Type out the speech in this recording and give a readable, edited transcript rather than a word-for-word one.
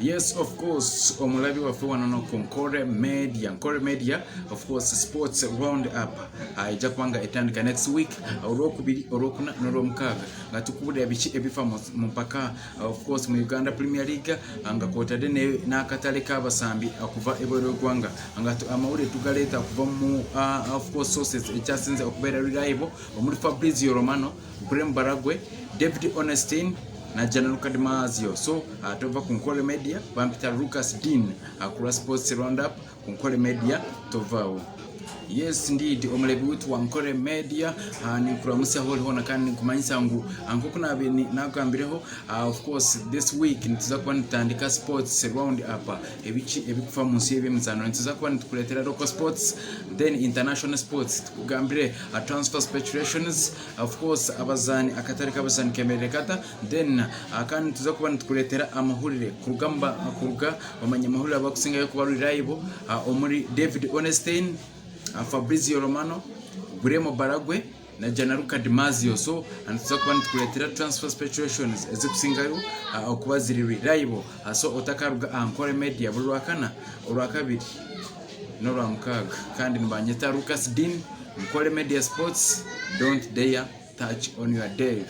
Yes of course omulabi waffe wano no ku Nkore Media, Nkore Media of course sports round up ah, ejja kuba nga etandika next week olwokubiri, olwokuna n'olwomukaaga nga tukubulira biki ebifa mu mpaka of course mu Uganda Premier League ah, nga kwotadde n'akatale k'abasambi okuva ebweru w'eggwanga nga amawulire tugaleeta okuva mu ah, of course sources ekyasinze okubeera reliable omuli Fabrizio Romano Graham Baragwe, David Onestine na Gianluca Di Marzio. So uh, tova ku Nkole Media bampita Lucas Dean uh, ku Sports Roundup ku Nkole Media tovaawo. Yes indeed omulebi witu wa Nkole Media uh, ninkuramutsya holi hoona kandi ninkumanyisa ngu uh, nkoku nabe nagambireho uh, of course this week nituza kuba nitutandika sports round up uh, ebiki ebikufa mu nsi y'ebyemizaano nituza kuba nitukureetera local sports then international sports tukugambire uh, transfer speculations of course abazaani akatare k'abazaani kemerire kata then uh, kandi nituza kuba nitukureetera amahurire kuruga kuruga bamanya amahurire abakusingayo kuba reliable uh, omuri David Ornstein uh, Fabrizio Romano Guillermo Baragwe na Gianluca Di Marzio so nituza kuba nitukureetera transfer speculations ezikusingayo uh, okuba ziri reliable uh, so otakaruga aha Nkore Media buri Rwakana Orwakabiri n'Orwamukaaga kandi nibanyeta Lucas Dean Nkore Media Sports don't dare touch on your day.